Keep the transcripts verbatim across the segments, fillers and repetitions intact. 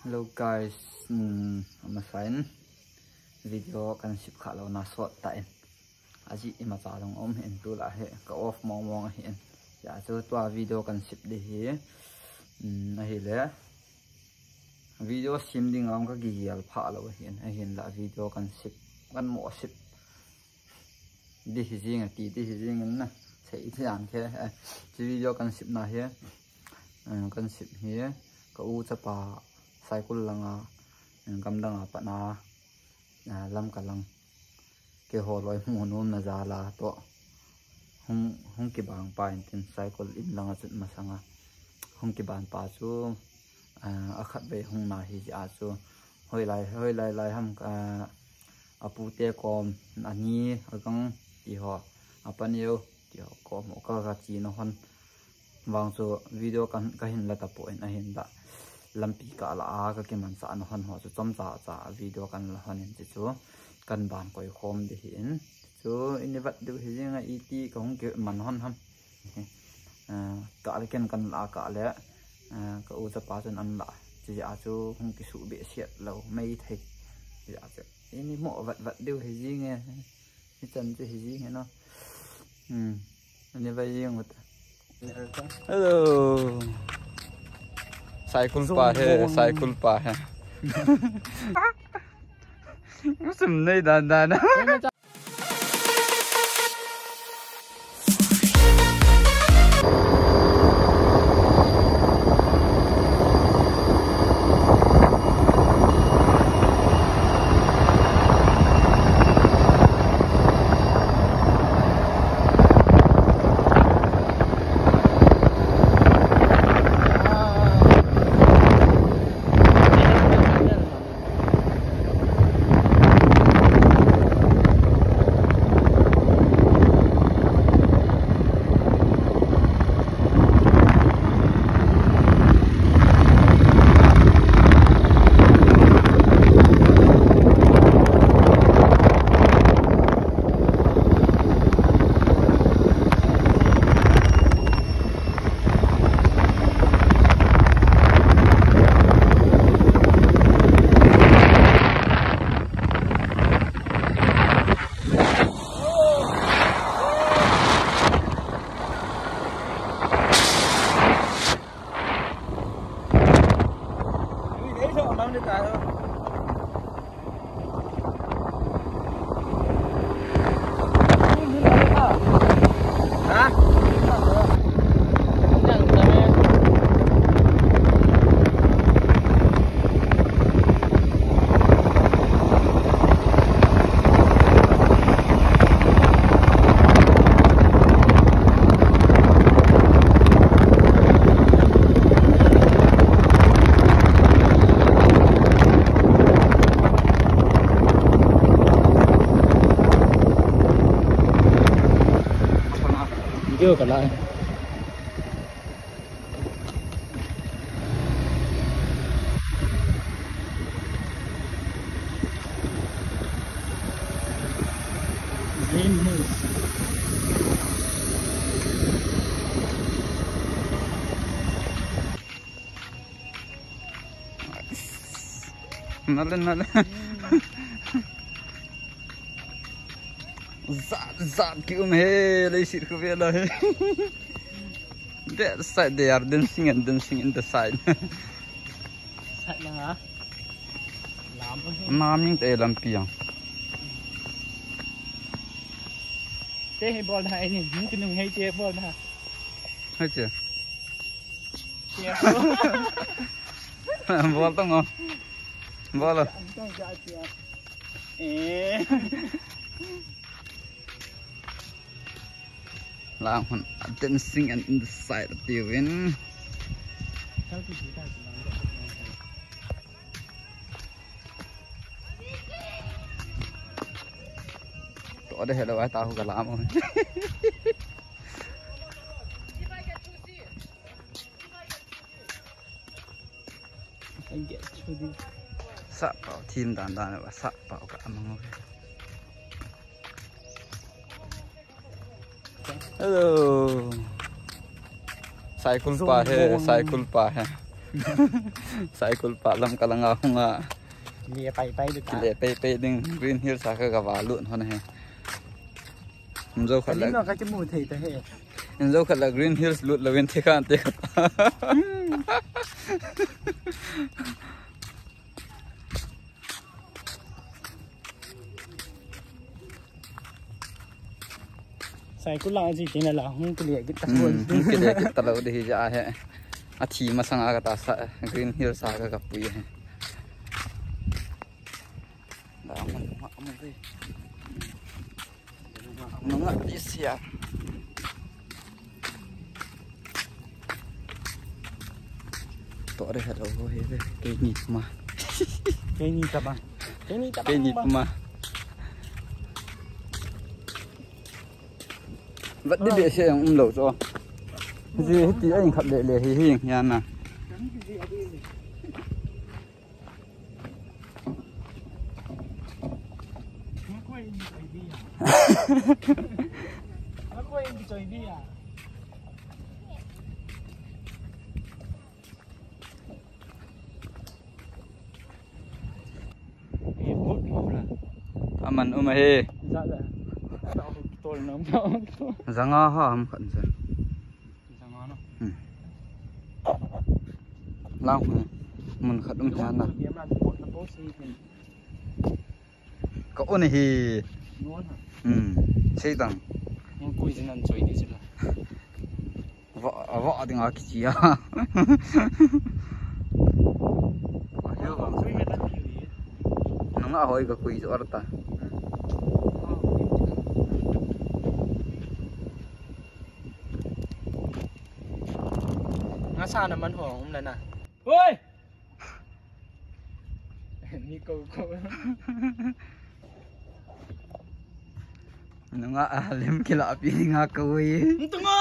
Hello guys, um, amasain video kan sip kha lou na sot ta in. Aji imacha dong um hin, tulai hi ka off mong mong ahin. Ya chu tua video kan sip di hi. Um, ahile. Video sim ding ang ka gigel pha lou ahin. Ahinla video kan sip, kan mo sip. Di hi jing, ti di hi jing na. Sei ti ang ke. Eh, chu video kan sip na hi. Eh, kan sip hi. Ka u chapa Saikul langa, eh, gamdanga pat na, eh, Lamka lang. Keiho loi mu nom na jal a toh. Hung, hung kibang pa in tin Saikul in langa chun masanga. Hung kibang pa chu, ah, akhat vei hung na hi jeh a chu. Hoilai, hoilai lai ham ka, apute kom, ani, agang, ti ho, apaneo, ti ho, kom ho, ka, ka chi na hon. Vang chu video kan, ka hin la tapon ahinla. Lampi kah la a ka kimanchah na hon ho chu chomcha cha video kan la hon in chu kan ban koi khom di hin. Chu ini vat diu hi jing a iti ka hung kiman hon ham. Ah, kah le ken kan la kah le, ah, ka u chapa chun an la. Chu jeh a chu hung kisu behseh lou mai thei. Chu jeh a chu ini mo vat vat diu hi jing e. Hichan chu hi jing e no. Hmm. Ani vai jing ut. Hello. Saikul pa he, Saikul pa he. Musum nei dan dan. Video ka la. Nale, nale. Zat, zat ki um he, leiset khu vela he. That side they are dancing and dancing in the side. Side lang a. Lam. Naming te lampi ang. Te he bol da ni, ni kinung he te bol da. Hai che. Bol tong o. Bol o. Eh. Lang hon dancing and in the side of the wind. To de hello ai ta hu ka lam o. Sap pau thim dan dan ba sap pau ka amang. Hello. Saikul pa he, Saikul pa he. Saikul pa lam ka langa hunga. Kile pai pai ding ta. Kile pai pai ding Green Hills a ka ga va lut hon he. Injo khat la. Ani no ka kimu thei ta he. Injo khat la Green Hills lut la win the kan te khat. Saikul lang ji tina la hung kile kit ta. Hmm, hung kile kit ta lo de hi ja he. A thi masang a ka ta sa Green Hills a ka ka pui he. Da mun ma mun de. Nunga this year. To re hello ho he ve. Keini ma. Keini ta bang. Keini ta bang. Keini ma. Vat di de se ang um lo cho. Ji hiti ai khat le le hi hi ya na. Aman um ahi. Janga ha ham khat se. Hmm. Lang mun khat um hia na. Ka un hi. Hmm. Sei tang. Va, va ding a kichi a. Nunga hoi ka kui jo ta. Nga sa na man ho um na na. Oi! Ni ko ko. Nunga a lim kila pi nga ko wi. Ntungo.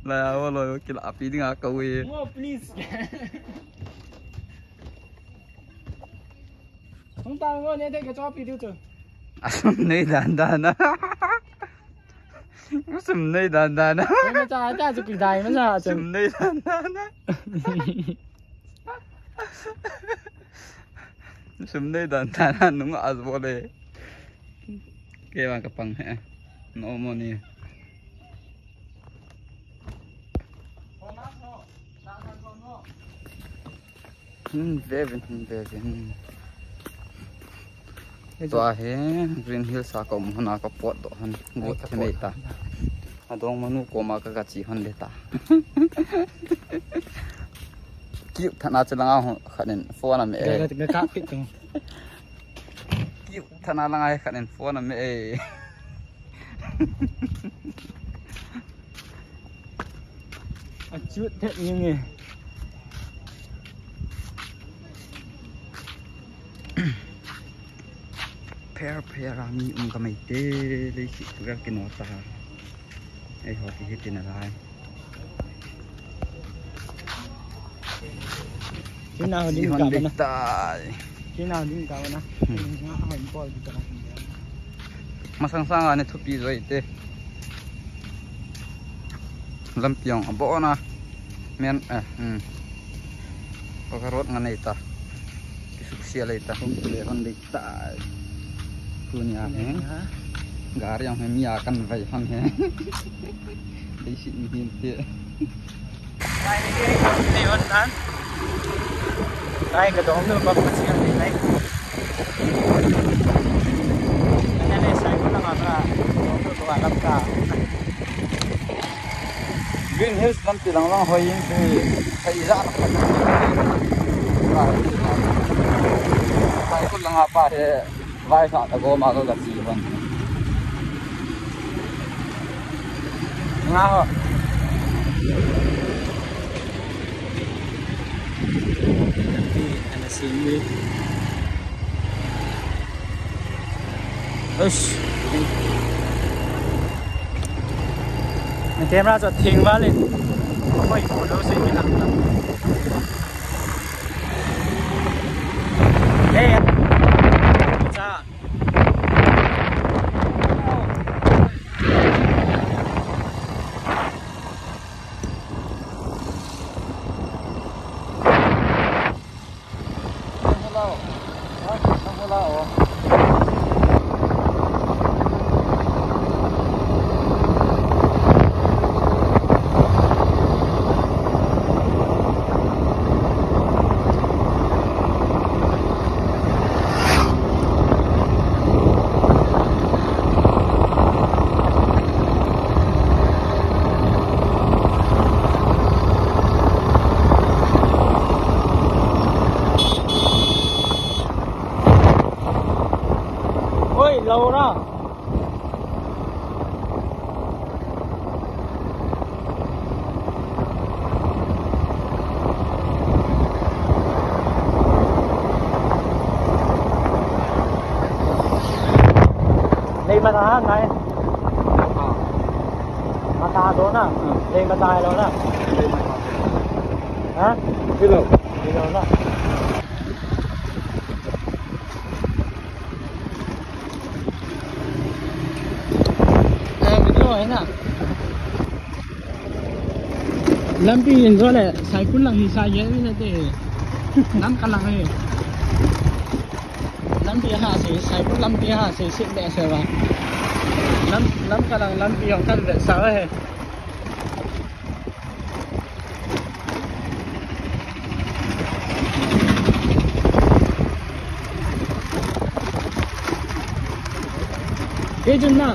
La ya wo lo kila pi nga ko wi. Ngo, please. Hung ta ngo ne de ka cho pi diu chu. Asum nei dan dan na. Asum nei dan dan na. Nei ma cha cha chu ki dai ma cha chu. Asum nei dan dan na. Sum nei dan dan a nung a bol e. Kei vang ka pang he. No mo ni. Hin ve vin, hin ve vin. Tua hi Green Hills a ka um hon a ka potdoh hon. Ai, ka pot hon. Adong manu koma ka, ka chi hon le ta. Kiu thana che langa ho khat in phone a me e. Ga, ga, ga kap kit tu. Kiu thana langa khat in phone a me e. A chut thet nge nge. Pher pher a mi um ka mai te, leiset tu ka kino ta. Ei ho ti hi tina lai. Tina ho ding ka bana. Tai. Tina ho ding ka bana. Hmm. Nga ho in pol di ka. Masang sanga ne thupi joi te. Lampi jong abon a. Men, eh, hmm. Paka road nga nei ta. Kisuksia lei ta. Hung le hon lei ta. Tunia he. Gari jong he mi a kan vai hon he. Leiset mi hin te. Nei hon tan. Tai ka dong nu pa pa siang ni nai. Ane le sai ko langa ka dong nu ko alam ka. Green Hills lampi lang lang hoi in si sai ja na. Sai ko langa pa he. Vai sa ta go ma ka, ka chi ban. Nga ho. Ana sing ni. Ush. Camera cho thing ba le. Koi ko lo se ni na. Hey. Cha. Oi, Laura. Lei mata ha, nai. Mata do na. Lei mata lo na. Ha? Hello. Hello na. Eh, video hai na. Lampi in jo le, Saikul lang hi sa ye ni te. Lamka lang hi. Lampi ha se, Saikul lampi ha se, se le se ba. Lam, Lamka lang lampi jong kan le sa he. Kei chun na,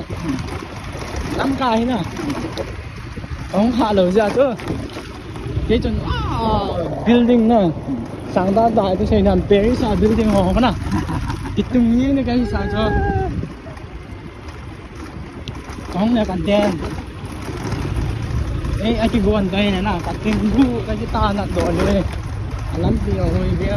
Lamka hi na. Hung kha lou jeh a chu. Kei chun, ah, building na. Sang da da tu sei nan Paris a building ho na. Kitung ni ni kai sa chu. Hung le kan den. Ei, a kigon kai na na, ka tin bu, ka kita na do le. A lampi a hoi be.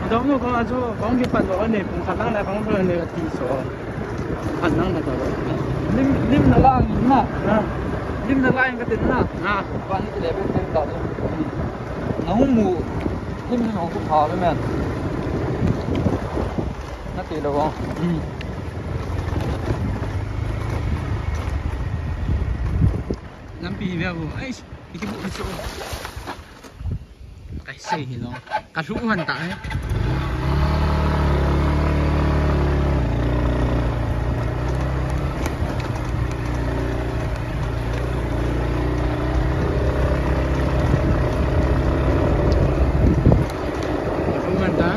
Adong nu kong aju kong kipan lo ne, pung khat lang la kong lo ne, ka ti so. Khat lang ka to. Lim, lim na lang na. Ha? Lim na lang ka tin na. Ha? Pan ni le ben ten ta. Na hung mu. Lim na hung pha le men. Na ti lo kong. Hmm. Lampi hi ve vo. Ai, iti bu so. Kai sei hi lo. Ka lhu han ta he. Ka lhu han ta.